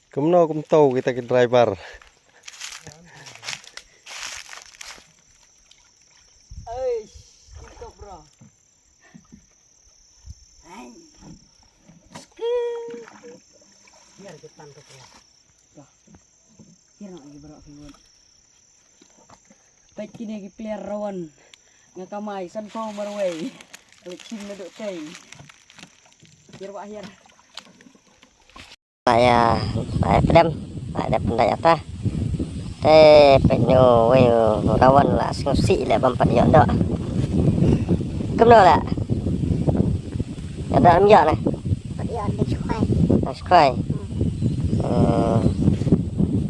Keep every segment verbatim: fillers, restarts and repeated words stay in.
Kumno kumto kita ki driver. Eish, TikTok, bro. Hai. Biar kita tuh, bro. Tuh. Biar nak lagi, bro, ki won. Peit kine ki player rawan. Nga kamai san phew marwei. Leit shin naduh tei. Biar wah hiar. Ba ïa, ba ïa pdem, ba ïa pdem ïa ta. Te peit ñu wei u rawan la sngewsih leh bym pat ïoh doh. Kumno lah? Ïoh doh ym ïoh nah? Pat ïoh doh shukai. Doh shukai. Hmm. Hmm.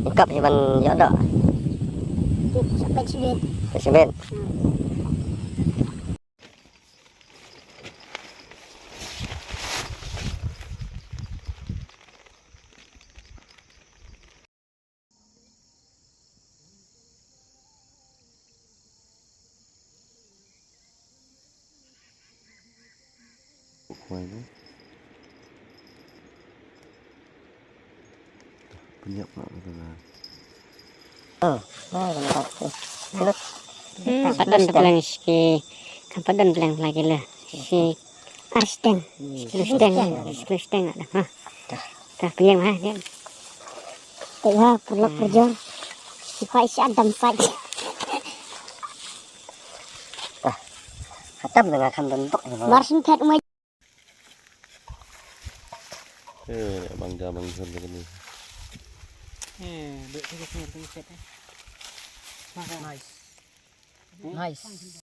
Ïa kap hi ban ïoh doh. Sa peit sibit. Peit sibit. Hmm. Khwai ne? Pynïap ma ka la. Oh, oh, oh, oh. Hmm, pat don pleng shi, kam pat don pleng la ki la. Shi. Ar steng. Shi kilo steng, shi kilo steng. Ha. Dah. Dah, pynïap ha, pynïap. Te ha, pulak perjor. Shi khwai shi adam sait. Dah. Khatam dengan kham don tok ni. Mar shin phet umai. Eh, bang ja bang jun ni. Eh, dek tiga sini, tiga set, eh. Nice. Nice.